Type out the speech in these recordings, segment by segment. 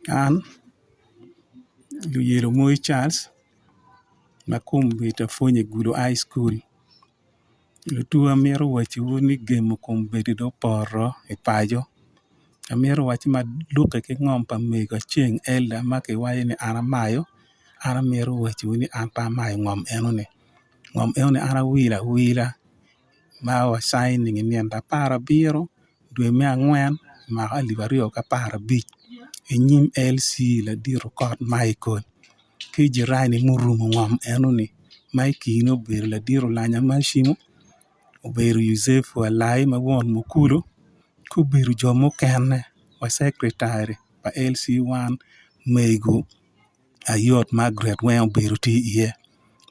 An Luyelo Moi Charles ma kombeddi apwonyo i Gulu high school lutuwa amito wacciwu ni gemo kombeddi dong opoto i paco amito wacci ma lukke ki ngom pa mego Aceng Elda ma kiwaco ni an amayo an amito wacciwu ni an pe amayo ngom enoni ngom enoni an awilo awila ma wacaining i nino aparabiro dwe me angwen mwaka alip aryo ki aparabic i nyim LC ladit okot Michael ki jirani murumo ngom enoni ma i kine obedo ladit Olanya Macimu obedo Yucepu Alai ma won Mukulu ki obedo jo mukene wa cekretari pa LC one mego Ayot Margaret weng obedo tye iye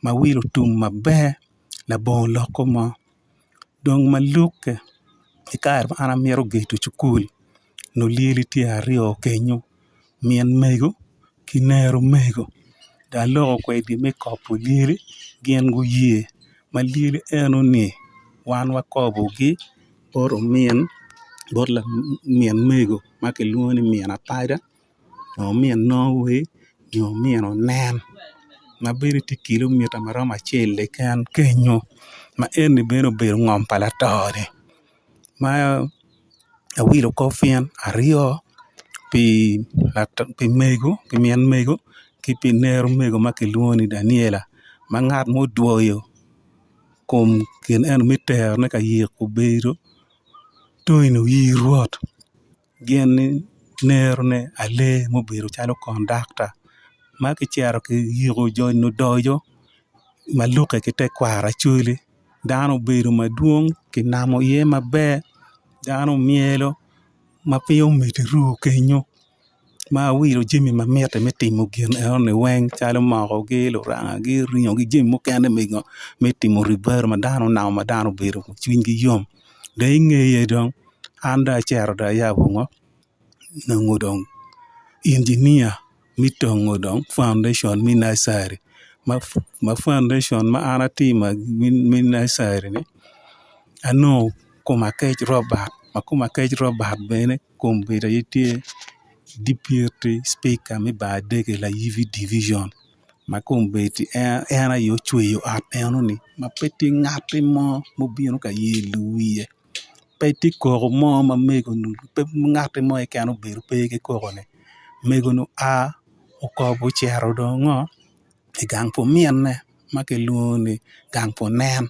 ma wil otum maber labongo loko mo dong ma lukke i kare ma an amito gedo cukul nongo lyeli tye aryo kenyo min mego ki nero mego dong aloko kwedgi me kobo lyeli gin guye ma lyeli enoni wan wakobogi bot omin bot lamin mego ma kilwongo ni min apada. Nyo min Norway nyo min onen ma bedo tye kilomita ma romo acel keken kenyo ma eni bene obedo ngom pa lato-ni ma awilo kofin aryo pi mego pi min mego ki pi nero mego ma kilwongo ni Daniela ma ngat ma odwoyo kom gin eno me terone ka yiko obedo Tony oyir Rwot. Gin nerone alee mubedo calo kondakta ma kicito kiyiko joni odoco ma lukke ki tekwaro acholi dano obedo madwong kinamo iye maber dano omyelo ma piny omito iru kenyo ma awilo jami ma mitte me timo gin enoni weng calo mokogi lurangagi ringogi jami mukene me timo ribaro ma dano onamo ma dano obedo cwinygi yom dong i ngeye dong an dong acito dong ayabo ngo nongo dong injinia me tongo dong paundecon me nursery ma paundecon ma an atimo me nursery ni anongo koma kec Robert ma koma kec Robert bene kombeddi aye tye deputy speaker me bar dege layibi division ma kombeddi en aye ocweyo ot enoni ma pe tye ngatti mo ma obino ka yelo wiye pe tye koko mo ma mego-ni pe ngatti mo keken obedo pe ki koko-ni mego-ni oa okobo ocito dong ngo i gang pa ominne ma kilwongo ni gang pa onen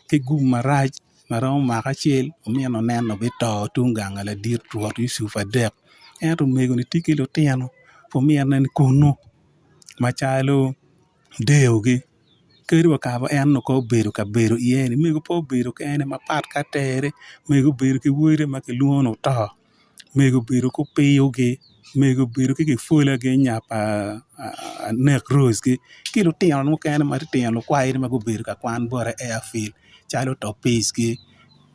ki gum marac ma romo mwaka acel omin onen bito tung gang ladit rwot Yucup adek ento omego-ni tye ki lutino pa ominne ni kunu macalo deyogi kadi wa kare ma en onongo kong obedo kabedo iye-ni mego pe obedo kene mapat ki atere mego obedo ki wode ma kilwongo ni oto mego obedo ki opiyogi mego obedo ki kipwolagi nya pa anek rose-gi ki lutino mukene matitino lukwayine ma gubedo ka kwan bote i airfield calo topicgi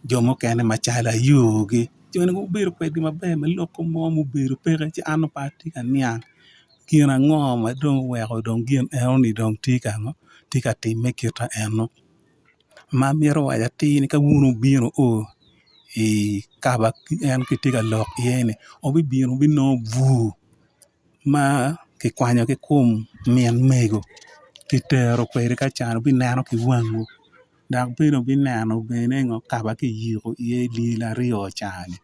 jo mukene macalo ayogi joni gubedo kwedgi maber ma lok mo mubedo peke ci an dong pe atye ka niang Gin ango ma dong oweko dong gin enoni dong tye ka ngo tye ka timme kita eno ma mito waco atir ni ka wun wubino o i kaba en kitye ka lok iye ni wubibino wubinongo bur ma kikwanyo ki kom min mego kitero kwede ka ca wubineno ki wangwu dok bene wubineno bene ngo kaba kiyiko iye lyel aryo ca-ni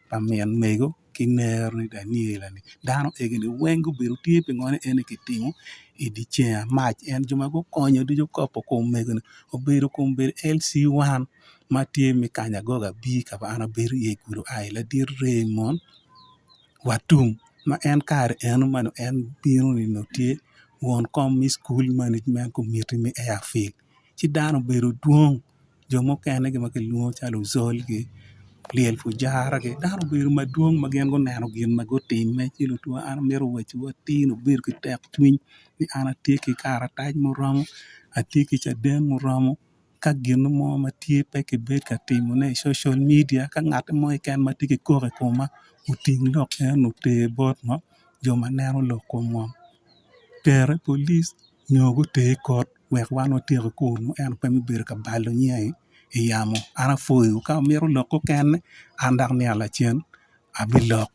pa min mego ki nero-ni Daniel-ni dano egini weng gubedo tye pingo ni eni kitimo i dye ceng amac en jo ma gukonyo ducu kopo kom mego-ni obedo kom bedo LC1 ma tye me Kanyagoga B ka ma an abedo iye i gudo ai ladit Raymond Watum ma en kare eno ma nongo en bino ni nongo tye won kom me cukul management committee me Airfield ci dano obedo dwong. Jo mukene ma kilwongo calo ozolgi lyel pujaragi dano obedo madwong ma gin guneno gin ma gutimme ci lutwo an amito wacciwu atir ni wubedo ki tekcwiny ni an atye ki karatac muromo atye ki caden muromo ka gin mo ma tye pe kibed ka timone i social media ka ngat mo keken ma tye ki koko i koma oting lok eno oter bot jo ma neno lok kom ngom tere i polic nyo guter i kot wek wan watyek kunu ento pe me bedo ka balo nyinge i yamo. An apwoyo ka wumito lok mukene an dok niang lacen abilok.